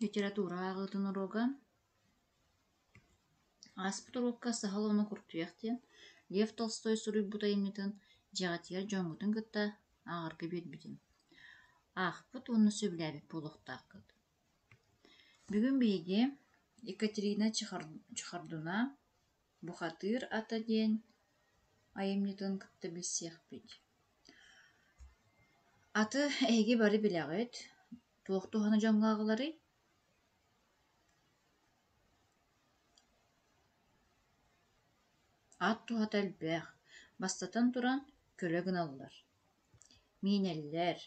Литература ааҕыытын уруога Ааспыт уруокка саһыл уонна куртуйах диэн Лев Толстой суруйбут айымньытын дьиэҕитигэр дьоҥҥутун кытта ааҕарга биэрбитим. Аахпыт уонна сөбүлээбит буолуохтааххыт. Бүгүн биһиги Екатерина Чехордуна «Бухатыыр ата» диэн айымньытын кытта билсиэхпит. Аты эһиги бары билэҕит, туох туһаны дьоҥҥо аҕаларый? Ат туһата элбэх, бастатан туран, көлө гыналлар, миинэллэр,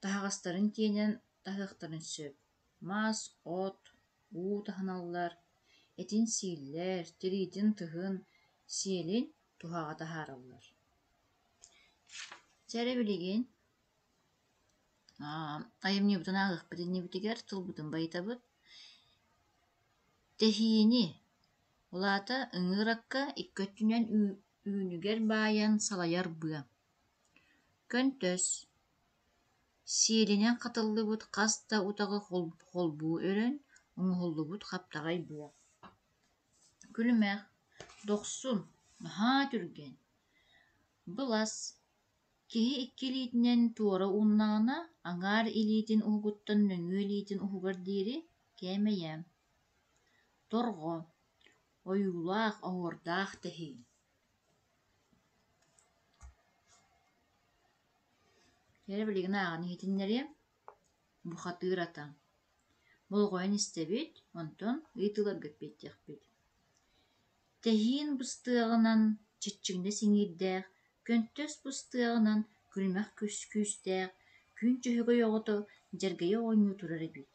таһаҕастарын тиэнэн таһыахтарын сөп, мас, от, уу таһыналлар, этин сииллэр, тириитин тыһын, сиэлин туһаҕа таһаараллар. Чэ эрэ билигин Айымньыбытын ааҕыахпыт иннибитигэр тылбытын байытабыт. Тэһиини, ол аата ыҥыыр акка икки өттүнэн үүнүгэр баайан салайар быа. Көнтөс, сиэлинэн хатыллыбыт хас да утаҕы холбуу өрөн оҥоһуллубут хаптаҕай быа. Күлүмэх, дохсун, наһаа түргэн. Былас, Киһи икки илиитинэн туора ууннаҕына, аҥаар илиитин уһугуттан нөҥүө илиитин уһугар диэри кээмэйэ. Торҕо, ойуулаах, оһуордаах тэһиин. Эрэ билигин ааҕан иһитиннэриэм. Бухатыыр ата. Болҕойон истэбит, онтон ыйытыыларга эппиэттиэхпит. Тэһиин быстыаҕынан чиччигинэс иҥиирдээх, көнтөс быстыаҕынан күлүмэх күүстээх, күн Дьөһөгөй оҕото дьэргэйэ оонньуу турар эбит,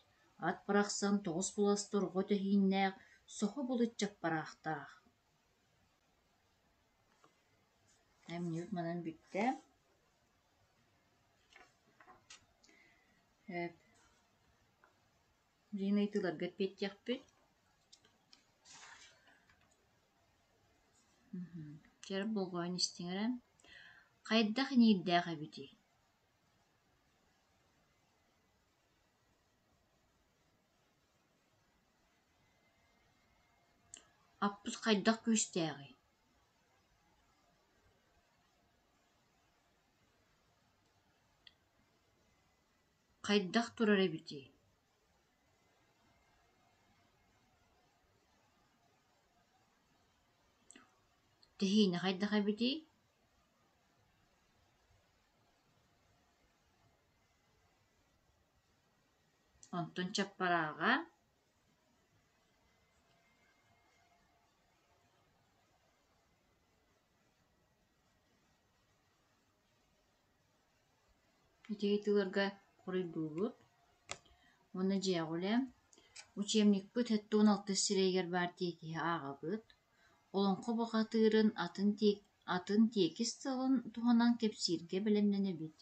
ат барахсан тоҕус былас торҕо тэһииннээх, соһо былыт чаппараахтаах Эмньик манан бүттэ. Билигин ыйытыыларга эппиэттиэхпит. Чэ болҕойон истиҥ эрэ. Хайдах иҥиирдээх эбитий? Аппыт хайдах күүстээҕий? Хайдах турар эбитий? Тэһиинэ хайдах эбитий? Онтон чаппарааҕа Ити ыйытыыларга хоруйдуубут уонна дьиэҕэ үлэ. Учебникпыт 76 сирэйигэр баар тиэкиһи ааҕабыт. Олоҥхо бухатыырын атын, атын тиэкис тылын туһанан кэпсииргэ бэлэмнэнэбит.